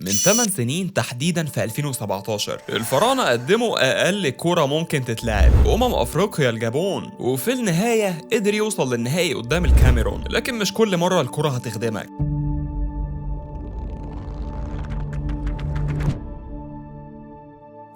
من 8 سنين تحديدا في 2017 الفراعنة قدموا أقل كرة ممكن تتلعب أفريقيا الجابون، وفي النهاية قدر يوصل للنهائي قدام الكاميرون. لكن مش كل مرة الكرة هتخدمك.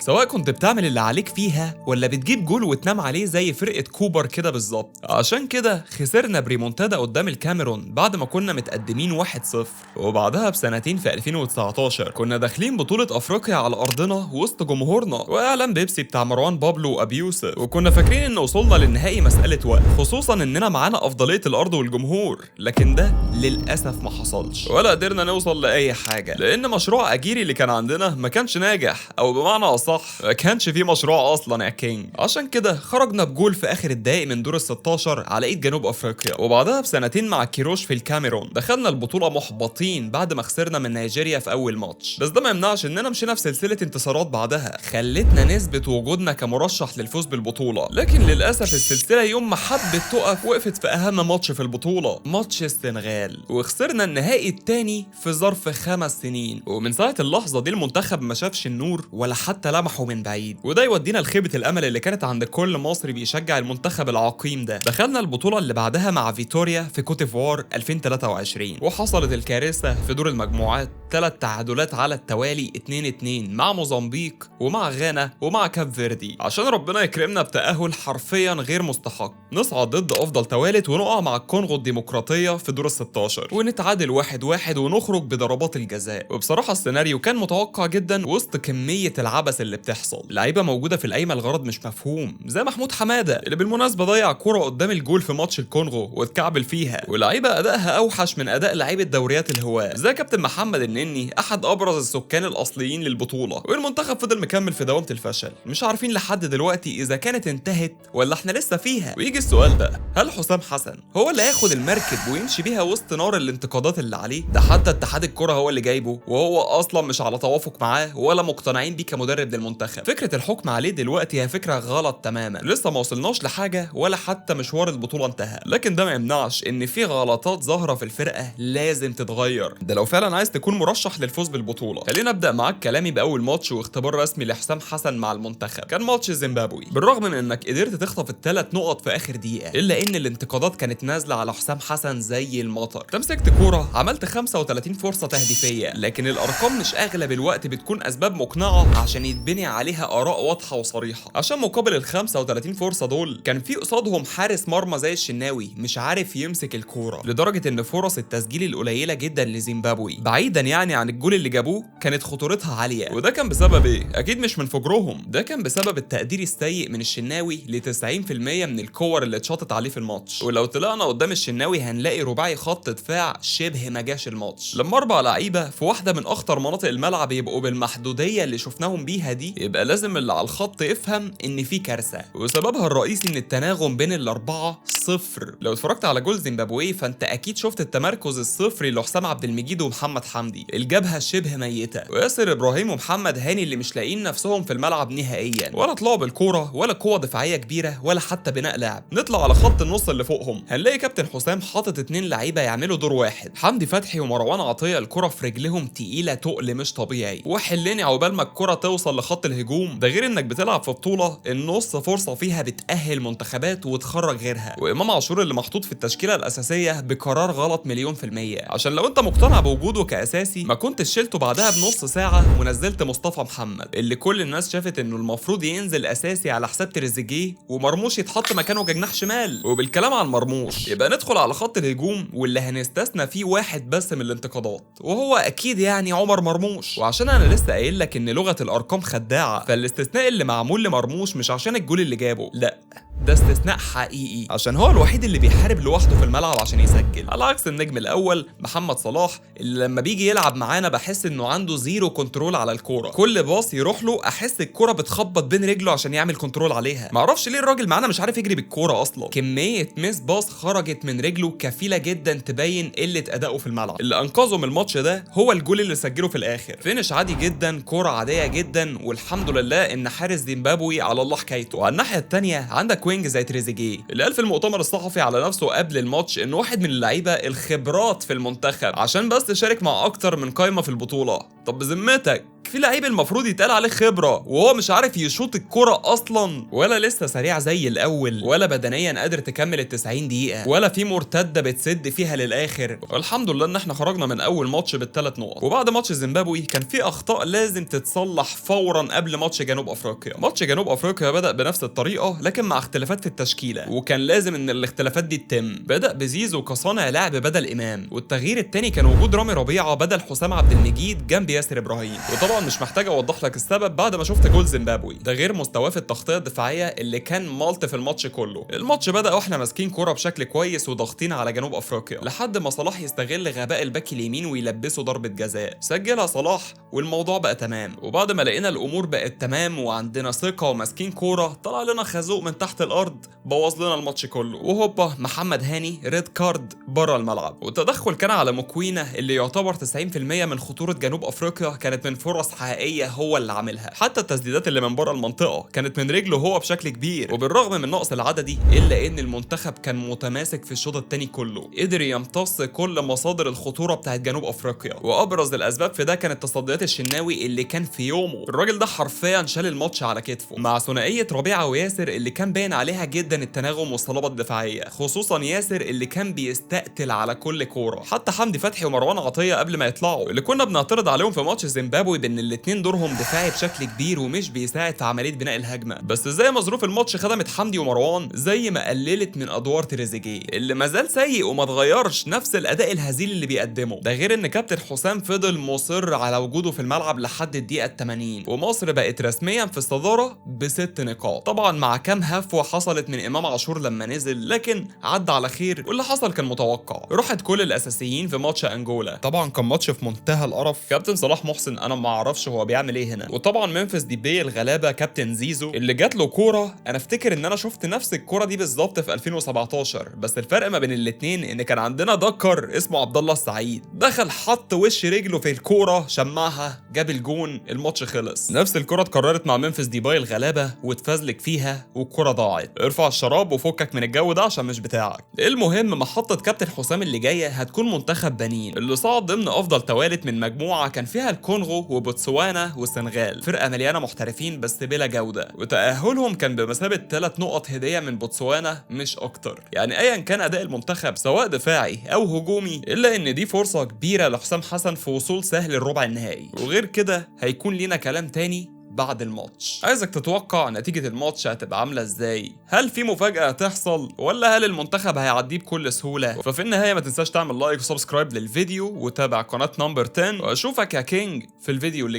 سواء كنت بتعمل اللي عليك فيها ولا بتجيب جول وتنام عليه زي فرقة كوبر كده بالظبط. عشان كده خسرنا بريمونتادا قدام الكاميرون بعد ما كنا متقدمين 1-0. وبعدها بسنتين في 2019 كنا داخلين بطولة افريقيا على ارضنا وسط جمهورنا واعلان بيبسي بتاع مروان بابلو وابي يوسف، وكنا فاكرين ان وصلنا للنهائي مسألة وقت، خصوصا اننا معانا افضلية الارض والجمهور. لكن ده للاسف ما حصلش ولا قدرنا نوصل لاي حاجة، لان مشروع اجيري اللي كان عندنا ما كانش ناجح، او بمعنى صح ما كانش في مشروع اصلا يا كينج. عشان كده خرجنا بجول في اخر الدقايق من دور ال 16 على ايد جنوب افريقيا. وبعدها بسنتين مع كيروش في الكاميرون دخلنا البطولة محبطين بعد ما خسرنا من نيجيريا في اول ماتش. بس ده ما يمنعش اننا مشينا في سلسلة انتصارات بعدها خلتنا نثبت وجودنا كمرشح للفوز بالبطولة. لكن للاسف السلسلة يوم ما حبت تقف وقفت في اهم ماتش في البطولة، ماتش السنغال، وخسرنا النهائي الثاني في ظرف 5 سنين. ومن ساعة اللحظة دي المنتخب ما شافش النور ولا حتى لمحه من بعيد. وده يودينا لخيبة الامل اللي كانت عند كل مصري بيشجع المنتخب العقيم ده. دخلنا البطولة اللي بعدها مع فيتوريا في كوتيفوار 2023، وحصلت الكارثة في دور المجموعات، 3 تعادلات على التوالي 2-2 مع موزمبيق ومع غانا ومع كاب فيردي، عشان ربنا يكرمنا بتأهل حرفيا غير مستحق. نصعد ضد افضل توالت ونقع مع الكونغو الديمقراطية في دور ال16 ونتعادل 1-1 ونخرج بضربات الجزاء. وبصراحة السيناريو كان متوقع جدا وسط كمية العبث اللي بتحصل. لعيبة موجودة في القايمة الغرض مش مفهوم، زي محمود حمادة اللي بالمناسبة ضيع كورة قدام الجول في ماتش الكونغو واتكعبل فيها، ولعيبة ادائها اوحش من اداء لعيبة دوريات الهواه زي كابتن محمد النني احد ابرز السكان الاصليين للبطولة. والمنتخب فضل مكمل في دوامه الفشل، مش عارفين لحد دلوقتي اذا كانت انتهت ولا احنا لسه فيها. ويجي السؤال بقى، هل حسام حسن هو اللي هياخد المركب ويمشي بيها وسط نار الانتقادات اللي عليه؟ ده حتى اتحاد الكرة هو اللي جايبه، وهو اصلا مش على توافق معاه ولا مقتنعين بيه كمدرب للمنتخب. فكرة الحكم عليه دلوقتي هي فكرة غلط تماما، لسه ما وصلناش لحاجة ولا حتى مشوار البطولة انتهى. لكن ده ما يمنعش ان في غلطات ظاهرة في الفرقة لازم تتغير، ده لو فعلا عايز تكون مرشح للفوز بالبطولة. خلينا ابدا معاك كلامي باول ماتش واختبار رسمي لحسام حسن مع المنتخب، كان ماتش زيمبابوي. بالرغم من انك قدرت تخطف ال3 نقط في اخر دقيقة، الا ان الانتقادات كانت نازلة على حسام حسن زي المطر. تمسكت كورة، عملت 35 فرصة تهديفية، لكن الارقام مش اغلب الوقت بتكون اسباب مقنعة عشان يتبني عليها اراء واضحة وصريحة. عشان مقابل ال 35 فرصة دول كان في قصادهم حارس مرمى زي الشناوي مش عارف يمسك الكورة، لدرجة ان فرص التسجيل القليلة جدا لزيمبابوي بعيدا يعني عن الجول اللي جابوه كانت خطورتها عالية. وده كان بسبب ايه؟ اكيد مش من فجرهم، ده كان بسبب التقدير السيء من الشناوي ل 90% من الكور اللي اتشاطت عليه في الماتش. ولو طلعنا قدام الشناوي هنلاقي رباعي خط دفاع شبه ما جاش الماتش. لما 4 لعيبة في واحدة من اخطر مناطق الملعب يبقوا بالمحدوديه اللي شفناهم بيها دي، يبقى لازم اللي على الخط يفهم ان في كارثة، وسببها الرئيسي ان التناغم بين ال4 صفر. لو اتفرجت على جول زيمبابوي فانت اكيد شفت التمركز الصفري لحسام عبد المجيد ومحمد حمدي، الجبهة شبه ميته، وياسر ابراهيم ومحمد هاني اللي مش لاقيين نفسهم في الملعب نهائيا، ولا طلعوا بالكورة ولا قوة دفاعية كبيرة ولا حتى بناء لعب. نطلع على خط النص اللي فوقهم هنلاقي كابتن حسام حاطط 2 لعيبة يعملوا دور واحد، حمدي فتحي ومروان عطية الكره في رجلهم تقيلة تقل مش طبيعي، وحلني عقبال ما الكره توصل لخط الهجوم. ده غير انك بتلعب في بطوله النص فرصة فيها بتأهل منتخبات وتخرج غيرها. وامام عاشور اللي محطوط في التشكيلة الاساسية بقرار غلط 1,000,000%، عشان لو انت مقتنع بوجوده كاساسي ما كنتش شلته بعدها بنص ساعة ونزلت مصطفى محمد اللي كل الناس شافت انه المفروض ينزل اساسي على حساب تريزيجيه ومرموش يتحط مكانه كجناح شمال. وبالكلام عن مرموش يبقى ندخل على خط الهجوم واللي هنستثنى فيه واحد بس من الانتقادات، وهو اكيد يعني عمر مرموش. وعشان انا لسه قايل لك ان لغة الارقام خداعة، فالاستثناء اللي معمول لمرموش مش عشان الجول اللي جابه، لا ده استثناء حقيقي عشان هو الوحيد اللي بيحارب لوحده في الملعب عشان يسجل، على عكس النجم الاول محمد صلاح اللي لما بيجي يلعب معانا بحس انه عنده zero control على الكورة، كل باص يروح له احس الكورة بتخبط بين رجله عشان يعمل control عليها. معرفش ليه الراجل معانا مش عارف يجري بالكورة اصلا. كمية miss pass خرجت من رجله كفيله جدا تبين قلة ادائه في الملعب. اللي انقذه من الماتش ده هو الجول اللي سجله في الاخر، finish عادي جدا، كورة عادية جدا، والحمد لله ان حارس زيمبابوي على الله حكايته. وعلى الناحية الثانية عندك wing wing زي تريزيجيه اللي قال في المؤتمر الصحفي على نفسه قبل الماتش انه واحد من اللعيبة الخبرات في المنتخب عشان بس شارك مع اكتر من قايمة في البطولة. طب بذمتك في لعيب المفروض يتقال عليه خبره وهو مش عارف يشوط الكرة اصلا، ولا لسه سريع زي الاول، ولا بدنيا قادر تكمل ال 90 دقيقة، ولا في مرتدة بتسد فيها للاخر. والحمد لله ان احنا خرجنا من اول ماتش بالثلاث نقط. وبعد ماتش زيمبابوي كان في اخطاء لازم تتصلح فورا قبل ماتش جنوب افريقيا. ماتش جنوب افريقيا بدا بنفس الطريقة لكن مع اختلافات في التشكيلة، وكان لازم ان الاختلافات دي تتم. بدا بزيزو كصانع لعب بدل امام، والتغيير الثاني كان وجود رامي ربيعة بدل حسام عبد المجيد جنب ياسر ابراهيم. وطبعا مش محتاج اوضح لك السبب بعد ما شفت جول زيمبابوي، ده غير مستواه في التغطية الدفاعية اللي كان مالت في الماتش كله. الماتش بدا واحنا ماسكين كورة بشكل كويس وضاغطين على جنوب افريقيا، لحد ما صلاح يستغل غباء الباك اليمين ويلبسه ضربه جزاء، سجلها صلاح والموضوع بقى تمام. وبعد ما لقينا الامور بقت تمام وعندنا ثقة وماسكين كورة، طلع لنا خازوق من تحت الارض بوظ لنا الماتش كله، وهوبا محمد هاني red card بره الملعب. والتدخل كان على موكوينا اللي يعتبر 90% من خطورة جنوب افريقيا كانت من فرص حقيقية هو اللي عاملها، حتى التسديدات اللي من بره المنطقة كانت من رجله هو بشكل كبير. وبالرغم من نقص العددي الا ان المنتخب كان متماسك في الشوط الثاني كله، قدر يمتص كل مصادر الخطورة بتاعت جنوب افريقيا. وابرز الاسباب في ده كانت تصديات الشناوي اللي كان في يومه، الراجل ده حرفيا شال الماتش على كتفه، مع ثنائية ربيعة وياسر اللي كان باين عليها جدا التناغم والصلابه الدفاعية، خصوصا ياسر اللي كان بيستقتل على كل كورة. حتى حمدي فتحي ومروان عطية قبل ما يطلعوا اللي كنا بنعترض عليهم في ماتش زيمبابوي بان الاثنين دورهم دفاعي بشكل كبير ومش بيساعد في عملية بناء الهجمة، بس زي ما ظروف الماتش خدمت حمدي ومروان زي ما قللت من ادوار تريزيجيه اللي ما زال سيء وما اتغيرش، نفس الاداء الهزيل اللي بيقدمه ده. غير ان كابتن حسام فضل مصر على وجوده في الملعب لحد الدقيقة 80، ومصر بقت رسميا في الصدارة ب6 نقاط، طبعا مع كام هفوة حصلت من امام عاشور لما نزل، لكن عدى على خير واللي حصل كان متوقع. راحت كل الاساسيين في ماتش انجولا، طبعا كان ماتش في منتهى القرف. كابتن صلاح محسن انا ما اعرفش هو بيعمل ايه هنا. وطبعا ممفيس ديباي الغلابة كابتن زيزو اللي جات له كورة، انا افتكر ان انا شفت نفس الكورة دي بالظبط في 2017، بس الفرق ما بين الاثنين ان كان عندنا دكر اسمه عبد الله السعيد، دخل حط وش رجله في الكورة شمعها جاب الجون، الماتش خلص. نفس الكره اتكررت مع ممفيس ديباي الغلابة واتفزلك فيها والكره ضاعت. ارفع الشراب وفكك من الجو ده عشان مش بتاعك. المهم محطة كابتن حسام اللي جاية هتكون منتخب بنين اللي صعد ضمن افضل توالت من مجموعة كان فيها الكونغو وبوتسوانا والسنغال، فرقه مليانة محترفين بس بلا جوده، وتاهلهم كان بمثابة 3 نقط هديه من بوتسوانا مش اكتر. يعني ايا كان اداء المنتخب سواء دفاعي او هجومي، الا ان دي فرصة كبيرة لحسام حسن في وصول سهل الربع النهائي. وغير كده هيكون لينا كلام تاني بعد الماتش. عايزك تتوقع نتيجة الماتش هتبقى عاملة ازاي، هل في مفاجأة هتحصل ولا هل المنتخب هيعديه بكل سهولة؟ ففي النهاية ما تنساش تعمل like و subscribe للفيديو وتابع قناة Number 10، واشوفك يا king في الفيديو اللي جاي.